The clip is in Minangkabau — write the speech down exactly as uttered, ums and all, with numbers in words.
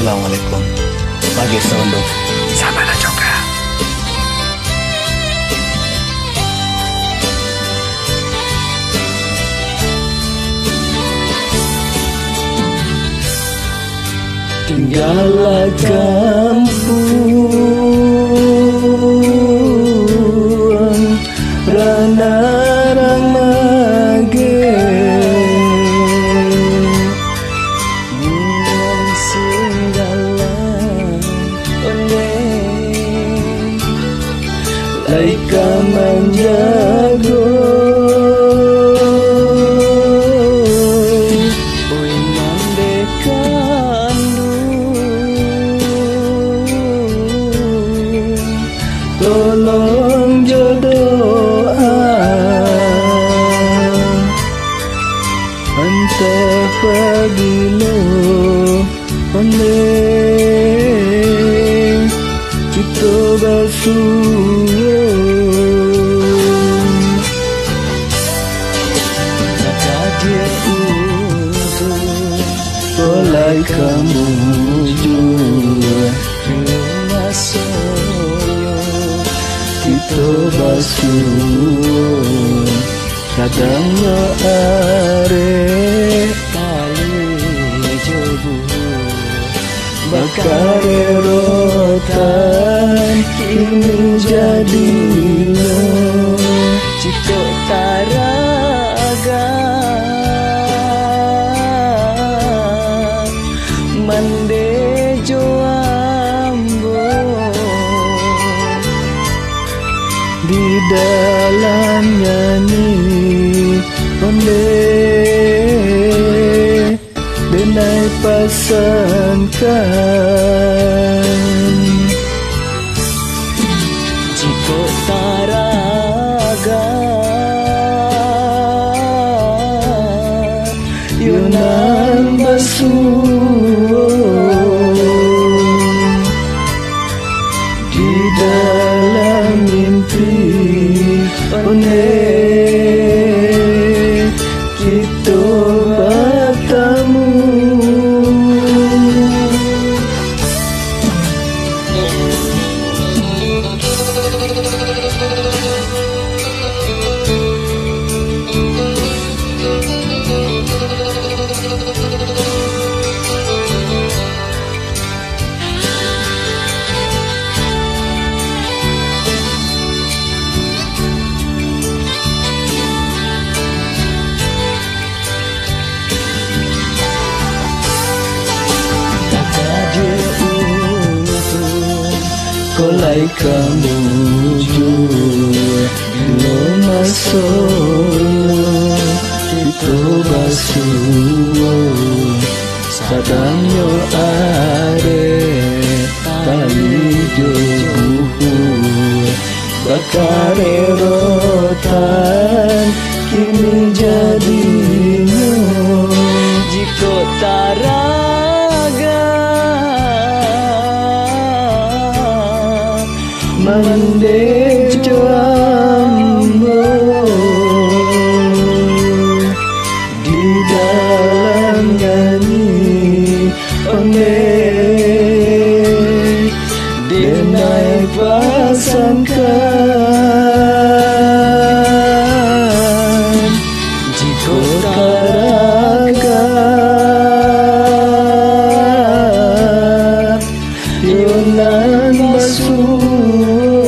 Assalamualaikum. Bagi saundu. Sama lah juga. Tinggalah kampuang, ranarang mageh. Buang singgalan ondeh, lai ka manjago. Oi mandeh kanduang, tolong jo doa. Antah pabilo ondeh kito basuo. Takadiak utuh, kolai ka mujua. Masonyo kito basuo, kadangnyo arek tali jo buah. Bakareh rotan kini jadinyo. Jikok taragak mandeh jo ambo di dalam nyanyi ondeh, denai pasankan. Jikok taragak yo nan basuo di dalam mimpi ondeh kito batamu. Takadiak utuh, kolai ka mujua. Bilo masonyo kito basuo, kadangnyo arek tali jo buah. Bakareh rotan kini jadinyo. Jikok taragak mandeh jo ambo di dalam nyanyi ondeh, denai pasankan. Jikok taragak yo nan basuo